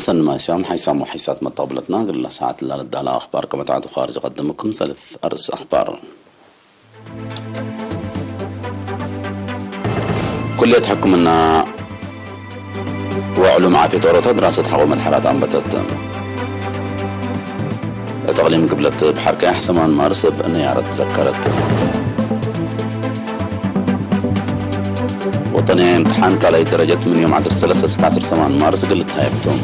ሰንማስያም ሓይሳም ወሓይሳት መጣብለትና ግላ ሰዓት ላልዳላ ኣኽባር ከመታዕቱ ኻር ዝቐድምኩም ሰልፍ ኣርእስ ኣኽባር። ኩልየት ሕክምና ውዕሉ መዓፌት ኦሮታ ድራሰት ሓቆ መድሓራት ኣንበተት። እቲ እቕሊም ግብለት ብሓር ቀያሕ ሰማን ማርስ ብእነያረት ዘከረት። ወጠንያ እምትሓን ካልኣይ ደረጀት ምን ዮም ዓሰርተ ሰለስተ እስከ ዓሰርተ ሰማን ማርስ ግልት ሃየብቶም።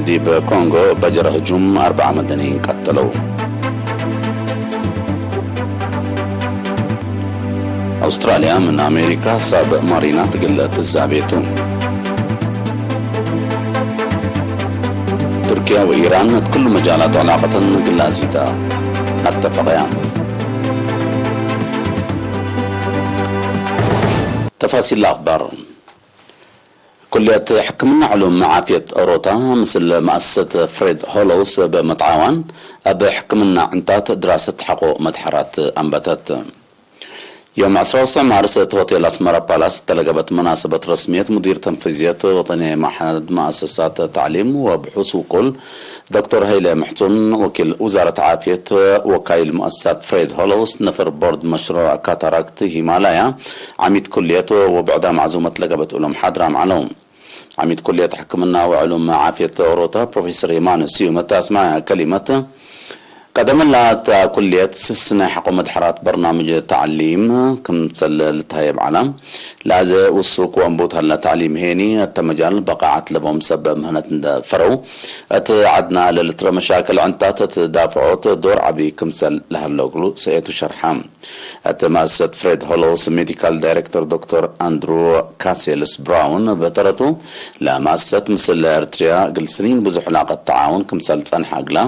ዲብ ኮንጎ በጀረ ህጁም ኣርብዓ መደነይን ቀተለው። ኣውስትራልያ ምን ኣሜሪካ ሳብ ማሪና ትግለ ትዛቤቱ። ቱርኪያ ወኢራን እት ኩሉ መጃላት ዕላቀተን ግላዚታ ኣተፈቀያ። ተፋሲል ኣኽባር። ኩልያት ሕክምና ዕሉም ዓፍየት ኦሮታ ምስል መኣሰሰት ፍሬድ ሆሎውስ ብምትዓዋን ኣብ ሕክምና ዕንታት ድራሰት ሓቆ መድሓራት ኣንበተት። ዮም ዕስራ ወሰዕ ማርስ እት ሆቴል ኣስመራ ፓላስ እተለገበት መናሰበት ረስምየት ሙዲር ተንፊዝየት ወጠንያይ ማሕድ መኣሰሳት ታዕሊም ወብሑስ ውቁል ዶክተር ሃይለ ምሕጹን ወኪል ውዛረት ዓፍየት ወካይል መኣሰሳት ፍሬድ ሆሎውስ ነፈር ቦርድ መሽሩዕ ካታራክት ሂማላያ ዓሚት ኩልየት ወብዕዳ ማዕዙመት ለገበት እሎም ሓድራም ዓለው። ዓሚት ኩልየት ሕክምና ወዕሉም ዓፍየት ኦሮታ ፕሮፌሰር የማነ ስዩም እታ ኣስማዕ ከሊመት ቀደመላ እታ ኩልየት ስስ ናይ ሓቆ መድሓራት በርናምጅ ታዕሊም ክምሰል ልታየብ ዓላ ላዘ ውሱክ ወንቡት ሃላ ታዕሊም ሄኒ እተ መጃል በቃዓት ለቦም ሰብ ምህነት እንደ ፈረው እት ዓድና ለልትረ መሻክል ዕንታት እት ዳፍዖት ዶር ዓቢ ክምሰል ለሃለግሉ ሰኤቱ ሸርሓ። እቲ መእሰት ፍሬድ ሆሎውስ ሜዲካል ዳይሬክተር ዶክተር ኣንድሩ ካሴልስ ብራውን በተረቱ ለመእሰት ምስል ኤርትሪያ ግልስኒን ብዙሕ ላቀት ተዓውን ክምሰል ጸንሓ ግላ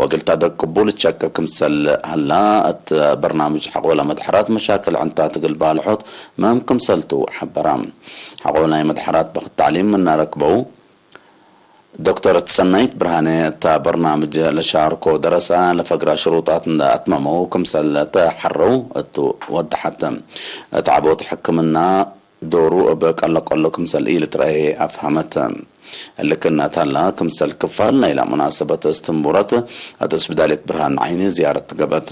ወግልታ ደቅቡል ቸቅ ክምሰል ሀላ እት በርናምጅ ሓቆላ መድሐራት መሻክል ዕንታ ትግል ባልሖት መም ክምሰልቱ ሐበራ። ሓቆ ናይ መድሐራት በኽት ታዕሊም እናረክበው ዶክተር ሰናይት ብርሃነ እታ በርናምጅ ለሻርኮ ደረሳ ለፈግራ ሽሩጣት እንዳ ኣትመመው ክምሰል ተሐረው እቱ ወደሐት። እታ ዓቦት ሕክምና ዶሩ እብ ቀለቀሎ ክምሰል ኢልትረኤ ኣፍሃመት። ልክነታላ ክምሰል ክፋል ናይላ መናሰበት እስትንቡረት እት ስብዳሌት ብርሃን ዓይኒ ዝያረት ገበት።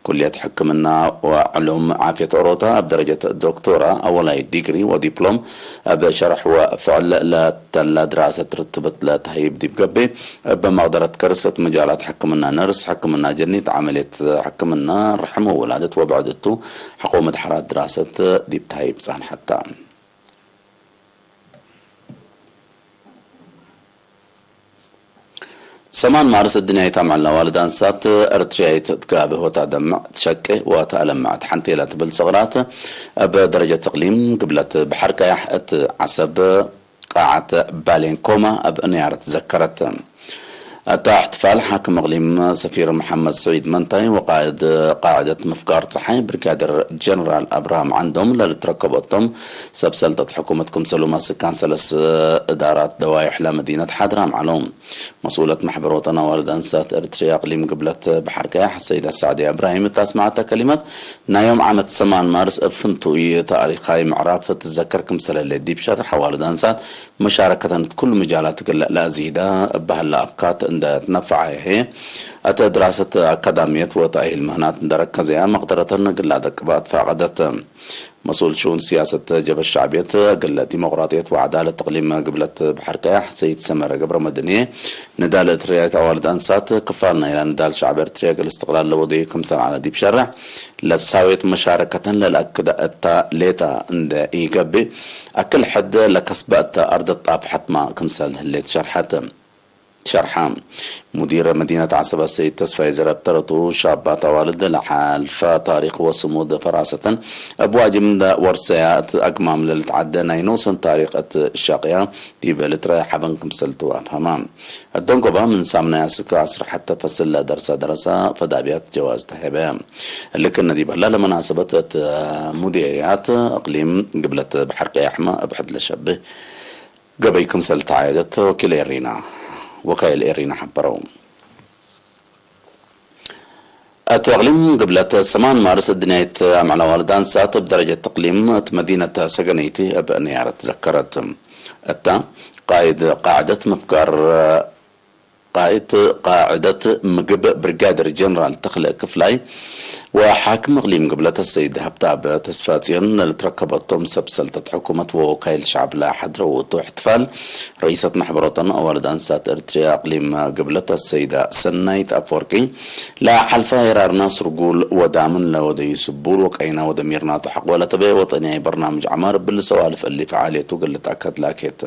ኩልየት ሕክምና ወዕሉም ዓፍየት ኦሮታ ኣብ ደረጀት ዶክቶራ ኣወላይ ዲግሪ ወዲፕሎም ኣብ ሸርሕ ወፍዕል ለተላ ድራሰት ርትብት ለተህይብ ዲብ ገቤ እብ መቅደረት ከርሰት መጃላት ሕክምና ነርስ፣ ሕክምና ጀኒት፣ ዓመልየት ሕክምና ርሕም ወውላደት ወብዕድቱ ሕቆ መድሐራት ድራሰት ዲብ ተህይብ ጻንሐታ። ሰማን ማርስ እድንያይታ ምዕላ ዋልድ ኣንሳት እርትርያይት ትጋብህ ወታ ደምዕ ትሸቄ ወታ ኣለምዕ ትሓንቴላ ትብል ጽቕራት እብ ደረጀት እቅሊም ግብለት ብሓር ቀያሕ እት ዓሰብ ቃዓት ባሌን ኮማ እብ እንያር ትዘከረት። እታ እሕትፋል ሓክም እቅሊም ሰፊር መሓመድ ስዒድ መንታይ ወቃዕድ ቃዕደት ምፍጋር ፀሓይ ብሪጋደር ጀነራል ኣብርሃም ዓንዶም ለልትረከበቶም ሰብ ሰልጠት ሕኩመት ክምሰሉ ማስካን ሰለስ እዳራት ደዋይሕ ለመዲነት ሓድራም ዓሎም። መስኡለት ማሕበር ወጠን ኣዋልድ ኣንሳት ኤርትርያ ኣቕሊም ግብለት ብሓር ቀያሕ ሰይዳ ሳዕድያ እብራሂም እታስማዓታ ከሊማት ናዮም ዓመት ሰማን ማርስ እፍንቱይ ታሪኻይ ምዕራፍ ትዘከር ክምሰለለ ዲብ ሸርሕ ኣዋልድ ኣንሳት መሻረከተን እት ኩሉ ምጃላት ትግለእ ለኣዚዳ እባህላ ኣፍካት እንደ ትነፈዓየሄ እተ ድራሰት ኣካዳሚየት ወተኣሂል ምህናት እንደረከዘያ መቕደረተን ግላ ደቅባት ፈቀደት። መስኡል ሽኡን ስያሰት ጀበ ሻዕብየት ግለ ዲሞቅራጥየት ወዓዳለት እቅሊም ግብለት ብሓር ቀያሕ ሰይድ ሰመረ ገብረ መድንየ ንዳል እትርያየት ኣዋልድ ኣንሳት ክፋል ናይላ ንዳል ሻዕብ ኤርትርያ ግል እስትቅላል ለወደዩ ክምሰል ዓለ ዲብ ሸርሕ ለሳዌት መሻረከተን ለልኣክዳ እታ ሌጣ እንደ ኢገብእ ኣክል ሕድ ለከስበ እታ ኣርደት ጣፍ ሓትማ ክምሰል ህሌት ሸርሐት። ሸርሓ ሙዲር መዲነት ዓሰብ ሰይድ ተስፋይ ዘረብ ተረቱ ሻባት ኣዋልድ ለሓልፋ ታሪኽ ወስሙድ ፈራሰተን እብ ዋጅብ እንደ ወርሰያ እት ኣግማም ለልትዓደ ናይ ኖሰን ታሪኽ እት ሻቅያ ዲብ ልትረ ሓበን ክምሰልቱ ኣፍሃማ። ኣደንጎባ ምን ሳምናይ ኣስከ ዓስር ሓተ ፈስል ደርሳ ደረሳ ፈዳብያት ጀዋዝ ተሄበ። ልክነ ዲበላ ለመናሰበት እት ሙዴርያት እቅሊም ግብለት ብሓር ቀያሕማ እብ ሕድ ለሸብህ ገበይ ክምሰል ተዓየደት ወኪል ኤሪና ወካይል ኤሪና ሓበረው። እቲ እቕሊም ግብለት ሰማን ማርስ እድንያይት ኣምዕላ ዋልዳ እንስሳት ብደረጀት እቕሊም እቲ መዲነት ሰገነይቲ እብ ነያረት ዘከረት። እታ ቃይድ ቃዕደት ምፍጋር ቃይት ቃዕደት ምግብ ብርጋደር ጀነራል ተኽለ ክፍላይ ወሓክም እቕሊም ግብለት ሰይድ ሃብታብ ተስፋ ጽዮን ለልትረከበቶም ሰብ ሰልጠት ሕኩመት ወወካይል ሸዓብ ለሓድረውቱ እሕትፋል ርኢሰት ማሕበሮተን ኣዋልድ ኣንሳት ኤርትርያ ኣቕሊም ግብለት ሰይዳ ሰናይት ኣፈወርቂ ለሓልፋ ሄራርና ስርጉል ወዳምን ለወደዩ ስቡር ወቀይና ወደሚርና ተሐቆ ለተበየ ወጠንያይ በርናምጅ ዓማር ብልሰው ኣልፍ እሊ ፈዓልየቱ ግልት ኣከድ ላኬት።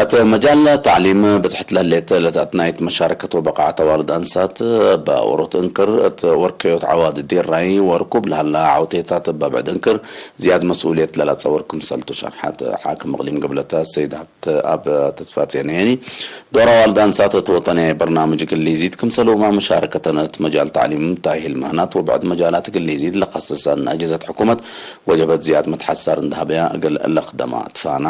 እቲ መጃል ታዕሊም ብጽሕት ለሌት ለታት ናይት መሻረከት ወበቃዕት ኣዋልድ ኣንሳት ባወሮት እንክር እቲ ወርከዮት ዓዋድ ዲራይ ወርኩብ ለሃላ ዓውቴታት ባብዕድ እንክር ዝያድ መስኡልየት ለላጸወር ክምሰልቱ ሸርሓት። ሓክም እቕሊም ግብለታ ሰይድ ሃብት ኣብ ተስፋጽዮን የኒ ዶር ኣዋልድ ኣንሳት እቲ ወጠንያይ በርናምጅ ግሊዚት ክምሰልውማ መሻረከተን እቲ መጃል ታዕሊም ታይሂል ምህናት ወብዕድ መጃላት ግሊዚት ለኸስሰን ኣጀዘት ሕኩመት ወጀበት ዝያድ መትሓሳር እንዳሃበያ እግል ለኽደማ ትፋና።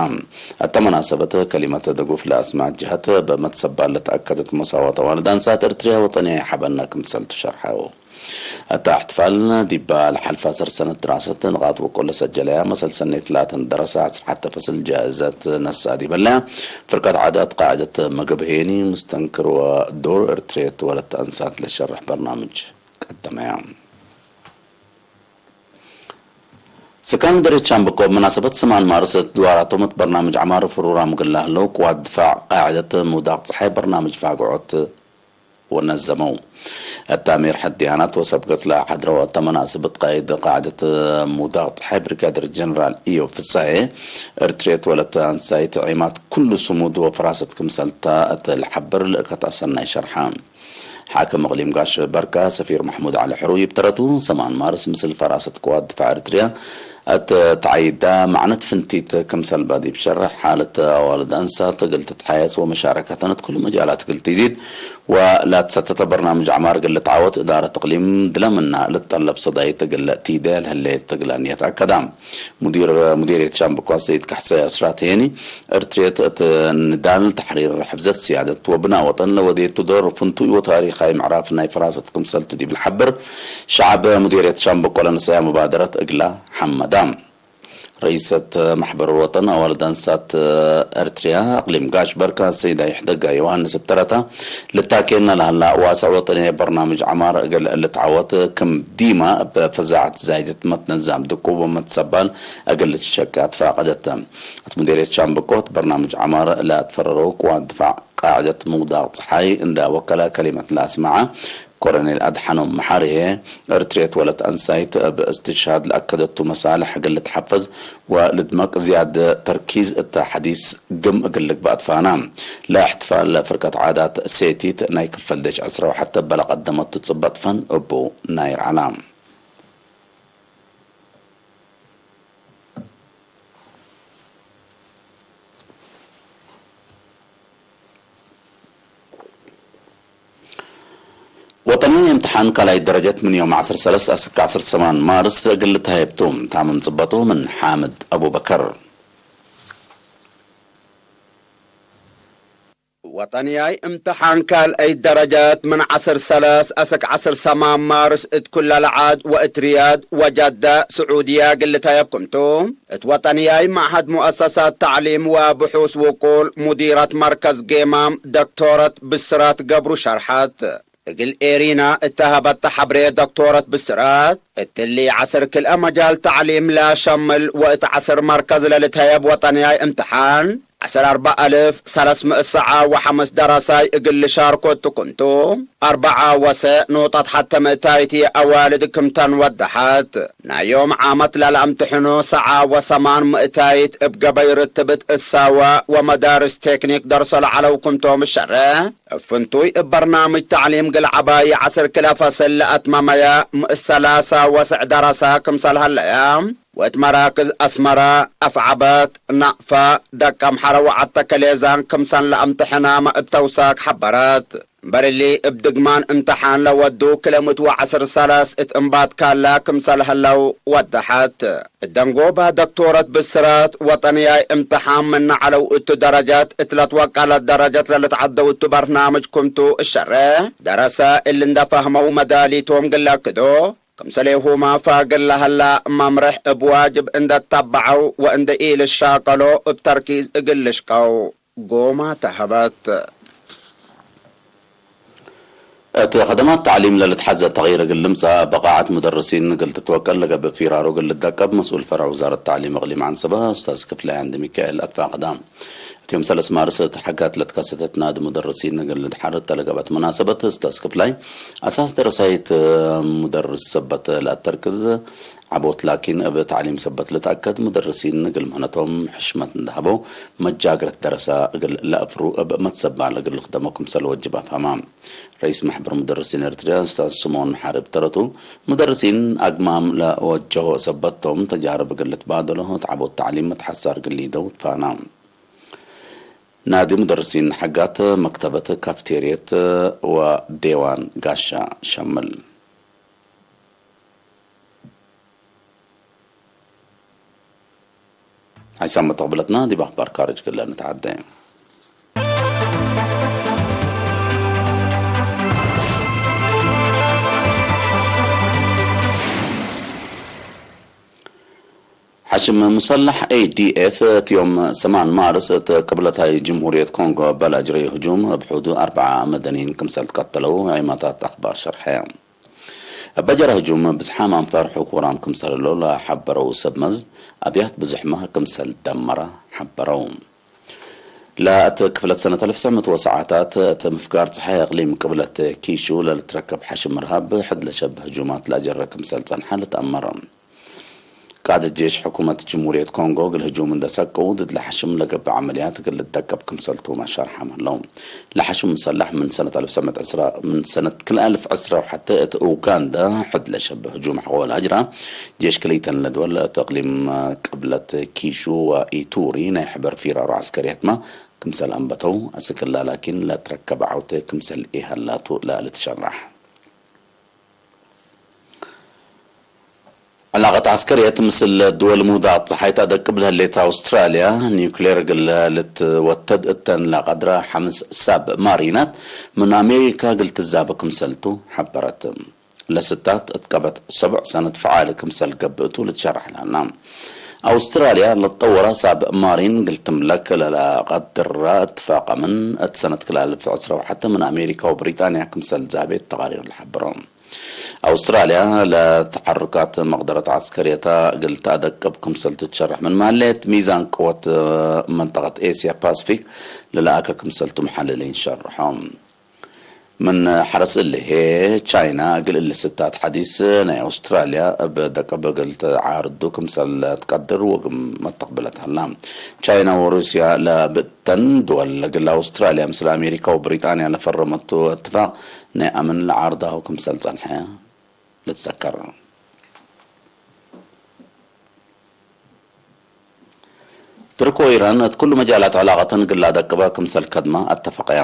التمناسبة كلمة دقوف لأسماء جهة بمتسبة لتأكدت مساواة والدان سات إرتريا وطنية حبنا كمثل تشرحه. التحتفال ديبا الحلفة سرسنة دراسة نقاط وكل سجلها مسلسل نتلاتن دراسة عصر حتى فصل جائزة نسا دي بلا فرقة عادات قاعدة مقبهيني مستنكر ودور إرتريت ولا تأنسات لشرح برنامج قدم يوم. سكان دريت شامبكو بمناسبة سمان مارس دواراتهم برنامج عمار فرورا مقلاه لو قوات دفاع قاعدة موداق صحي برنامج فاقعوت ونزمو. التامير حديانات وسبقت لا حدرو التمناسبة قائد قاعدة موداق صحي بريكادر جنرال إيو فساي ارتريت ولا تانسايت عماد كل سمود وفراست كمسلتا الحبر لأكت أسناي شرحان. ሓክም እቕሊም ጋሽ በርካ ሰፊር ማሕሙድ ዓሊ ሕሩይ ብተረቱ ሰማን ማርስ ምስል ፈራሰት ቅዋት ድፋዕ ኤርትርያ እት ተዓይዳ ማዕነት ፍንቲት ክምሰል ባዲብ ሸርሕ ሓለት ኣዋልድ ኣንሳ ትግል ትትሓየስ ወመሻረከተነት ኩሉ መጃላት ትግል ትይዚድ ወላትሰተተ በርናምጅ ዓማር ግል ተዓወት እዳረት እቕሊም ድለምና ልትጠለብ ሰዳይ ትግል ትይደ ልህሌት ትግላንየት ኣከዳ። مدير مديرية شامبكو السيد كحسي أسرات هيني ارتريت نضال تحرير حفزة سيادة وبناء وطن لوديت دور فنتوي وتاريخي معرف ناي فراسة كمسلت دي بالحبر شعب مديرية شامبكو لنسايا مبادرة إقلا حمدان. رئيسة محبر الوطن أول دانسات ارتريا أقليم قاش بركة سيدة يحدقا يوهنس بترتا ልታኬና ለሃላ ዋስዕ ወጠንየ በርናምጅ ዓማር እግል ልትዓወት ክም ዲማ እብ ፈዛዕት ዛይደት መትነዛም ድቁብ ወመትሰባል እግል ልትሸቃ ትፋቀደተ። እት ሙዴርየት ሻምብቆት በርናምጅ ዓማር ለትፈረረው ቅዋት ድፋዕ ቃዕደት ሙዳቅ ፀሓይ እንዳ ወከላ ከሊመት ለአስመዓ ኮሎኔል ኣድሓኖም መሓርየ እርትሬት ወለት ኣንሳይት እብ እስትሽሃድ ለኣከደቱ መሳልሕ እግል ልትሓፈዝ ወልድመቅ ዝያድ ተርኪዝ እተ ሐዲስ ግም እግል ልግባእ ትፋና። ለእሕትፋል ፍርቀት ዓዳት ሴቲት ናይ ክፈል ደሽ ዕስራ ወሓተ በለ ቀደመቱ ጽበጥ ፈን እቡ ናይ ረዓላ። ወጠንያዊ እምትሓን ካልኣይ ደረጀት ምን ዮም ዓሰርተ ሰለስተ እስክ ዓሰርተ ሰማን ማርስ እግል ልትሃየብቱ ታምም ጽበጡ ምን ሓምድ ኣቡበከር። ወጠንያይ እምትሓን ካልኣይ ደረጀት ምን ዓሰርተ ሰለስተ እስክ ዓሰርተ ሰማን ማርስ እት ኩላ ለዓድ ወእት ሪያድ ወጃዳ ስዑድያ እግል ልትሃየብ ክምቱ እት ወጠንያይ መዕሀድ ሙአሰሳት ተዕሊም ወብሑስ ውቁል ሙዲረት መርከዝ ጌማም ደክቶረት ብስራት ገብሩ ሸርሐት። እግል ኤሪና እተሀበተ ሐብሬ ደክቶረት ብስራት፣ እትሊ ዐስር ክልኤ መጃል ተዕሊም ለሸምል ወእት ዐስር መርከዝ ለልትሀየብ ወጠንያይ እምትሓን፣ ዐስር አርበዕ አልፍ ሰለስ ምእት ሰዓ ወሐምስ ደረሳይ እግል ልሻርኮ እት ኩንቱ፣ አርበዓ ወሰ ኑቅጠት ሐተ ምእታይት አዋልድ ክምተን ወደሐት። ናይ ዮም ዓመት ለለአምትሕኑ ሰዓ ወሰማን ምእታይት እብ ገበይ ርትብት እሳወ ወመዳርስ ቴክኒክ ደርሶ ለዐለው ክምቶም ሸረ፣ እብ ፍንቱይ እብ በርናምጅ ተዕሊም ግል ዐባይ ዐስር ክለ ፈስል ለአትመመየ ምእት ሰላሳ ወስዕ ደረሰ ክምሰል ሀለየ፣ ወት መራክዝ ኣስመራ፣ ኣፍዓበት፣ ናቕፋ፣ ደቀምሓረ ወዓተ ከሌዛን ክምሳን ለኣምትሕና መእብ ተውሳክ ሓበረት። እምበርሊ እብ ድግማን እምተሓን ለወዱ ክለምት ወዓስር ሰላስ እት እምባት ካላ ክምሰል ህለው ወደሐት። እደንጎባ ዶክቶረት ብስራት ወጠንያይ እምተሓን ምናዕለው እቱ ደረጀት እትለት ወቃለት ደረጀት ለልትዓደው እቱ በርናምጅ ኩንቱ እሸረ ደረሰ እልንደፈህመው መዳሊቶም ግለክዶ። ክምሰሌሁማ ፋግል ለሀላ መምርሕ እብ ዋጅብ እንደ ተባዐው ወእንደ ኢልሻቀሎ እብ ተርኪዝ እግል ልሽቀው ጎማ ተሀበት። እቲ ከደማት ተዕሊም ለልትሓዘ ተቕይር እግል ልምጻእ በቃዓት ሙደርሲን እግል ትትወቀል ለገብእ ፊራሩ እግል ልደቀብ መስኡል ፈረዕ ውዛረት ተዕሊም እቕሊም ዓንሰበ ኡስታዝ ክፍላይ ዓንድ ሚካኤል ኣትፋ ከዳም። እቲዮም ሰለስ ማርስ እቲ ሓጋት ለትከሰተት ናድ ሙደርሲን እግል ልድሓር እተለገበት መናሰበት ኡስታዝ ክፍላይ ኣሳስ ደረሳይት ሙደርስ ሰበት ለኣተርክዝ ዓቦት ላኪን እብ ተዕሊም ሰበት ልትኣከድ ሙደርሲን እግል ምህነቶም ሕሽመት እንዳሃበው መጃግረት ደረሳ እግል ለእፍሩ እብ መትሰባል እግል ልኽደሞ ክምሰል ወጅብ ኣፋማ። ረኢስ ማሕበር ሙደርሲን ኤርትርያ ኡስታዝ ስምኦን መሓሪ ብተረቱ፣ ሙደርሲን ኣግማም ለወጀሆ ሰበቶም ተጃርብ እግል ልትባደሎ ተዓቦት ተዕሊም መትሓሳር እግል ሊደው ትፋና። ናዲ ሙደርሲን ሓጋት መክተበት ካፍቴርየት ወዴዋን ጋሻ ሸምል። ሓይሳም መተቕብለትና ዲብ ኣኽባር ካርጅ ክለ ንትዓደ። ሓሽም ሙሰላሕ ኤ ዲ ኤፍ እቲ ዮም ሰማን ማርስ እቲ ቅብለታይ ጅምሁርየት ኮንጎ ኣባል ኣጅረዮ ህጁም ኣብ ሕዱ ኣርብዓ መደኒን ክምሰል ትቀተለው ዒማታት ኣኽባር ሸርሐ። በጀራ ህጁም ብዝሓም ኣንፈር ሕኩራም ክምሰለሎ ለሓበረው ሰብ መዝ ኣብያት ብዙሕማ ክምሰል ደመራ ሓበረው። ለእቲ ክፍለት ሰነት ኣልፍ ሰመት ወሰዓታት እቲ ምፍጋር ፀሓይ ኣቕሊም ቅብለት ኪሹ ለልትረከብ ሓሽም ርሃብ ሕድ ለሸብ ህጁማት ለኣጀረ ክምሰል ጸንሓ ልትኣመረ። ቃድ ጄሽ ሕኩመት ጅምሁርየት ኮንጎ እግል ህጁም እንደሰቀው ድድ ለሐሽም ለገብእ ዓመልያት እግል ልደቀብ ክምሰልቱ ማሻርሓም ህለው። ለሐሽም ምሰላሕ ምን ሰነት ኣልፍ ሰመት ዕስራ ምን ሰነት ክልተ ኣልፍ ዕስራ ወሓተ እት ኡጋንዳ ሕድ ለሸብ ህጁም ኣሕቆ ለኣጅራ ጄሽ ክልይተን ለድወል እት እቅሊም ቅብለት ኪሹ ወኢቱሪ ናይ ሕበር ፊራሮ ዓስከርያትማ ክምሰል ኣንበተው። ኣስክላ ላኪን ለትረከብ ዓውተ ክምሰል ኢሀላቱ ለልትሸራሕ። ዕላቐት ዓስከርየት ምስል ድወል ሙህዳት ፀሓይታ ደቅብ ለህሌት ኣውስትራልያ ኒውክሌር ግለ ልትወተድ እተን ለቐድራ ሓምስ ሳብ ማሪናት ምን ኣሜሪካ ግልትዛበ ክምሰልቱ ሓበረት። ለስታት እትቀበት ሰቡዕ ሰነት ፈዓል ክምሰል ገብእቱ ልትሸራሕ ላና። ኣውስትራልያ ለጠወራ ሳብ ማሪን ግልትምለክ ለለቐድራ እትፋቐምን እት ሰነት ክላልፍ ዕስራ ወሓተ ምን ኣሜሪካ ወብሪጣንያ ክምሰል ዛቤት ተቓሪር ልሓበሮም። ኣውስትራልያ ለተሓርካት መቕደረት ዓስከርየታ እግል ተኣደቅብ ክምሰል ትትሸርሕ ምን ማሌት ሚዛን ቅወት መንጠቐት ኤስያ ፓስፊክ ለለኣከ ክምሰል ትመሓልል ይንሸርሖም። ምን ሓረስ እልሄ ቻይና እግል እልስታት ሓዲስ ናይ ኣውስትራልያ እብ ደቀብ እግል ተዓርዱ ክምሰል ትቀድር ወግም መተቕብለት ኣላ። ቻይና ወሩስያ ለብእተን ድወል እግል ኣውስትራልያ ምስል ኣሜሪካ ወብሪጣንያ ለፈረመቱ እትፋቅ ናይ ኣምን ለዓርዳሁ ክምሰል ጸንሐ ልትዘከር። ትርክ ወኢራን እት ኩሉ መጃላት ዕላቐተን ግላ ደቅበ ክምሰል ከድማ ኣተፈቀያ።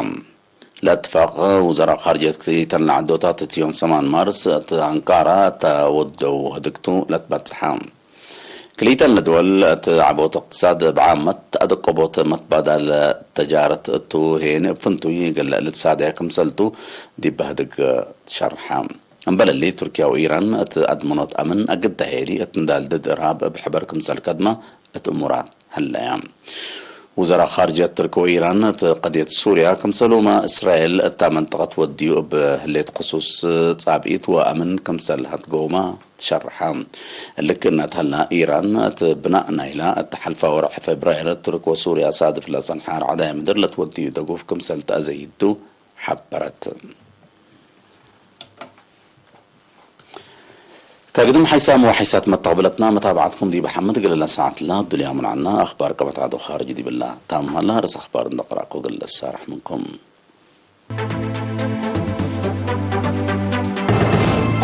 ለእትፋቅ ውዘራ ኻርጀት ክልኢተን ለዓዶታት እት ዮም ሰማን ማርስ እት ኣንቃራ እተ ወደው ህድግቱ ለትበጽሓ። ክልኢተን ለድወል እት ዓቦት እቅትሳድ ብዓመት ኣደቀቦት መትባዳል ተጃረት እቱ ሄን እብ ፍንቱይ ግለ ልትሳድያ ክምሰልቱ ዲብ ህድግ ትሸርሓ። እምበለሊ ቱርኪያ ወኢራን እት ኣድመኖት ኣምን ኣግዳሄሊ እት ንዳል ድድ እርሃብ እብ ሕበር ክምሰል ከድማ እት እሙራት ህለያ። ውዘራ ኻርጀት ትርክ ወኢራን እት ቀድየት ሱርያ ክምሰሉማ እስራኤል እታ መንጠቐት ወድዩ እብ ህሌት ክሱስ ጻብኢት ወኣምን ክምሰል ሃትገውማ ትሸርሓ። ልክ እናት ሀላ ኢራን እት ብናእ ናይላ እት ሓልፋ ወርሒ ፌብራይር ትርክ ወሱርያ ሳድፍ ለጸንሓ ራዕዳይ ምድር ለትወድዩ ደጉፍ ክምሰል ተኣዘይዱ ሓበረት። ከግድም ሓይሳም ወሓይሳት መተቕብለትና መታብዓትኩም ዲብ ሓመድ ገለላ ሰዓትላ ብዱልያ ሙንዓና ኣኽባር ቀበት ዓዶ ኻርጅ ዲብላ ታምሃላ ርእስ ኣኽባር እንደቕራእኮ ገለላ ሳራሕ ምንኩም።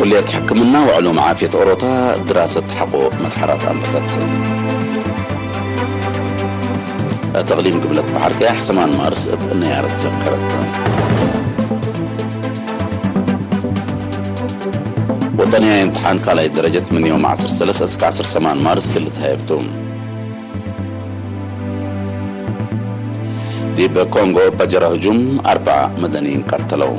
ኩልየት ሕክምና ወዕሉም ዓፍየት ኦሮታ ድራሰት ሓቆ መድሓራት ኣንበተት። ተቕሊም ግብለት ባሕር ቀያሕ ሰማን ማርስ እብ ነያረት ዘከረት። ወጠንያ እምትሓን ካልኣይ ደረጀት ምን ዮም ዓሰርተ ሰለስተ እስከ ዓሰርተ ሰማን ማርስ ክልተ ሃየብቱ። ዲብ ኮንጎ በጀራ ህጁም ኣርባዓ መደኒን ቀተለው።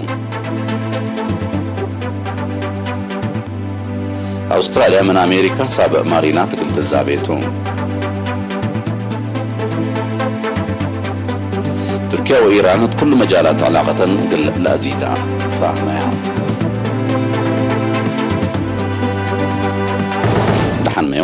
ኣውስትራልያ ምን ኣሜሪካ ሳብዕ ማሪናት እግል ትዛቤቱ። ቱርኪያ ወኢራን እት ኩሉ መጃላት ዕላቀተን እግል ለኣዚዳ ተፋህመያ። ደሓን መዮ።